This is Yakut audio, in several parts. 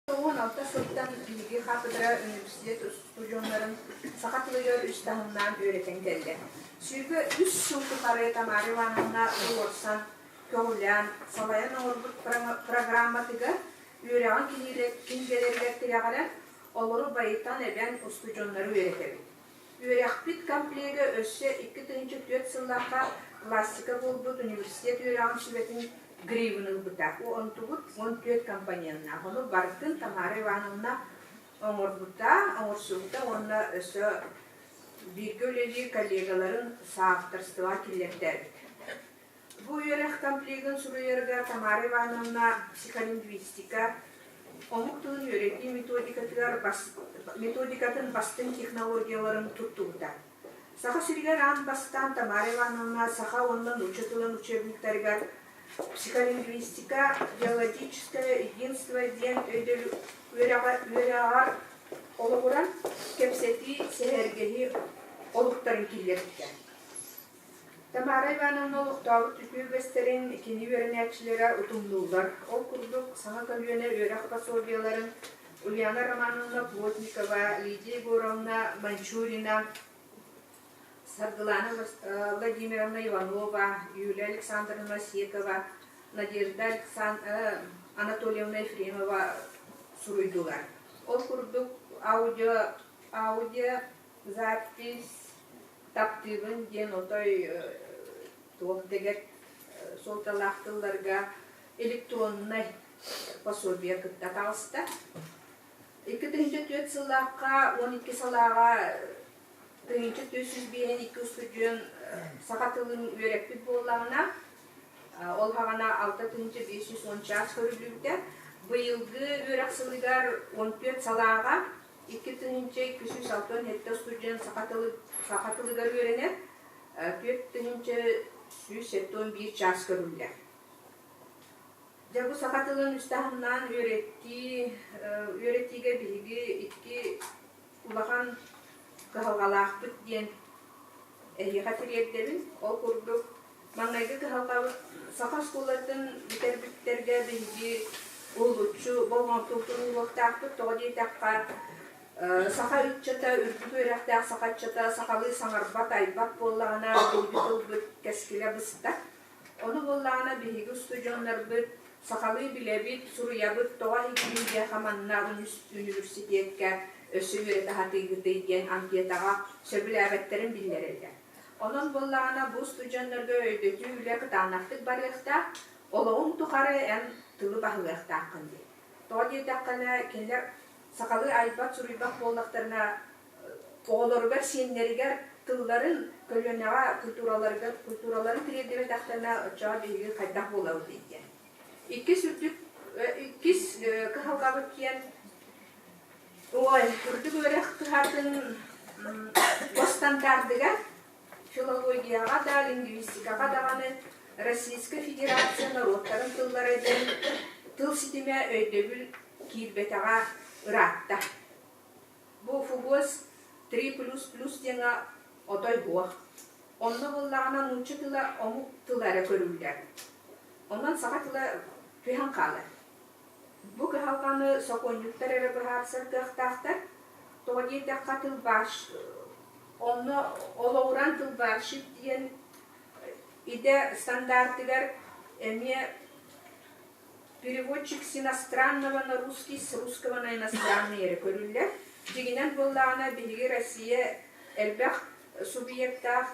16 сылтан биһиги хафедра университет устудьуоннарын саха тылыгар үс таһымнаан үөрэтэн кэллэ. 23 сыл тухары Тамара Ивановна туруорсан, көҕүлээн, салайан оҥорбут программатыгар үөрэҕин кинигэлэригэр тирэҕирэн, олору байытан эбэн устудьуоннары үөрэтэбит. Үөрэхпит комплега өссө 2004 сыллаахха классика буолбут университет үөрэҕин сүбэтин гривын ылбыта. Онтубут 14 компоненнаах. Ону барытын Тамара Ивановна оҥорбута, оҥорсубута уонна өссө бииргэ үлэлиир коллегаларын соавторствоҕа киллэртээбит. Бу үөрэх комплегын суруйарыгар Тамара Ивановна психолингвистика, омук тылын үөрэтии методикатыгар методикатын бастыҥ технологияларын туттубута. Саха сиригэр аан бастаан Тамара Ивановна саха уонна нуучча тылын учебниктарыгар психолингвистика, биологическое единство диэн өйдөбүл үөрэҕэр олоҕуран кэпсэтии, сэһэргэһии олуктарын киллэрбитэ. Тамара Ивановна олохтообут үтүө үгэстэрин кини үөрэнээччилэрэ утумнууллар. Ол курдук, саҥа көлүөнэ үөрэх пособиеларын Ульяна Романовна Плотникова, Лидия Егоровна Манчурина, Саргылана Владимировна Иванова, Юлия Александровна Секова, Надежда Анатольевна Ефремова суруйдулар. Ол курдук, аудио, аудио запись Таптыыбын диэн отой туох дэгэт суолталаах тылларга электроннай пособие кытта таҕыста. 2004 сыллаахха 12 салааҕа 1452 устудьуон саха тылын үөрэппит буоллаҕына, ол хаҕана 6510 чаас көрүллүбүтэ. Быйылгы үөрэх сылыгар 14 салааҕа 2267 студент саха тылыгар үөрэнэр, 4171 чаас көрүллэр. Дьэ бу саха тылын үс таһымнаан үөрэтии, үөрэтиигэ биһиги икки улахан кыһалҕалаахпыт диэн эһиэхэ тириэрдэбин. Ол курдук Маҥнайгы кыһалҕабыт саха оскуолатын бүтэрбиттэргэ биһиги уһулуччу болҕомтобутун ууруохтаахпыт. Тоҕо диэтэххэ, саха ыччата, үрдүк үөрэхтээх саха ыччата сахалыы саҥарбат, айбат буоллаҕына, биһиги тылбыт кэскилэ быстар. Ону буоллаҕына биһиги устудьуоннарбыт сахалыы билэбит, суруйабыт, тоҕо эһиги биһиэхэ манна университекка өссө үөрэтэ сатыыгытый диэн анкетаҕа сөбүлээбэттэрин биллэрэллэр. Онон буоллаҕына бу устудьуоннарга өйдөтүү үлэ кытаанахтык барыахтаах, олоҕуҥ тухары эн тылы баһылыахтааххын диэн. Тоҕо диэтэххинэ, кинилэр сахалыы айбат, суруйбат буоллахтарына, оҕолоругар, сиэннэригэр тылларын көлүөнэҕэ культураларыгар культураларын тириэрдибэтэхтэринэ, оччоҕо биһиги хайдах буолабытый диэн. Иккис үрдүк иккис кыһалҕабыт диэн Ой, үрдүк үөрэх кыһатын госстандардыгар филологияҕа да, лингвистикаҕа даҕаны Российскай Федерация норуоттарын тыллара диэн тыл ситимэ өйдөбүл киирбэтэҕэ ыраатта. Бу ФГОС 3++ диэҥэ отой буох. Онно буоллаҕына нуучча тыла омук тыла эрэ көрүллэр. Онон саха тыла түһэн хаалар. Бу кыһалҕаны сокуонньуттар эрэ быһаарсар кыахтаахтар. Тоҕо диэтэххэ, тылбаас онно олоҕуран тылбаасчыт диэн идэ стандартыгар эмиэ переводчик с иностранного на русский, с русского на иностранный эрэ көрүллэр. Дьиҥинэн буоллаҕына, биһиги Россия элбэх субъектаах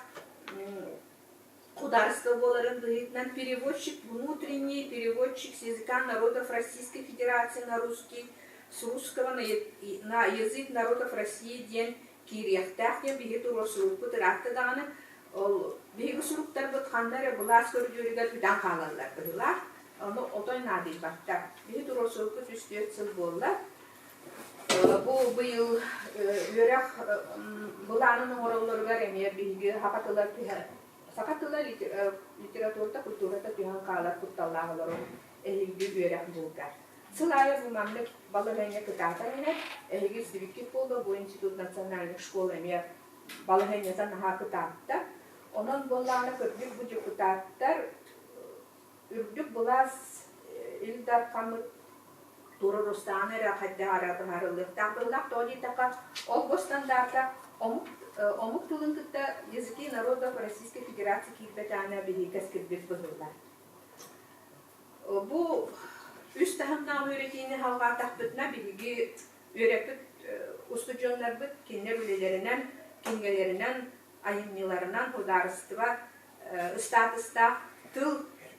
Государство буоларын быһыытынан переводчик внутренний, переводчик с языка народов Российской Федерации на русский, с русского на язык народов России диэн киириэхтээх диэн биһиги туруорсубуппут ыраатта даҕаны, ол биһиги суруктарбыт ханна эрэ былаас көрүдүөрүгэр бүтэн хаалаллар быһыылаах, ону отой наадыйбаттар. Биһи туруорсубуппут үс-түөрт сыл буолла. Бу быйыл үөрэх былаанын оҥороллоругар эмиэ биһиги саха тыла саха тыла литературата, культурата түһэн хаалар кутталлаах олорор эһиги үөрэх булга. Сыл аайы бу маннык балаһыанньа кытаатан иһэр. Эһиги истибиккит буолуо, бу институт национальных школ эмиэ балаһыанньата наһаа кытаатта. Онон буоллаҕына кырдьык бу депутаттар үрдүк былаас Ил Дархаммыт. Туруорустаҕына эрэ хайдах эрэ быһаарыллыахтаах быһыылаах. Тоҕо диэтэххэ, ол госстандарта омук омук тылын кытта языки народов Российской Федерации киирбэтэҕинэ биһиги кэскилбит быһыллар. Бу үс таһымнаах үөрэтиини салҕаатахпытына биһиги үөрэппит устудьуоннарбыт кинилэр үлэлэринэн, кинигэлэринэн, айымньыларынан судаарыстыба ыстаатыстаах тыл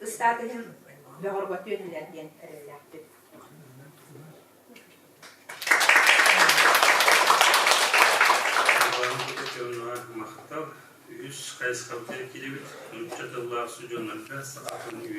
ыстаатыһын бөҕөргөтүө этилэр диэн эрэллээхпит. Махтал. Үһүс хайысхабытыгар киирэбит. Нуучча тыллаах устудьуоннарга саха тылын.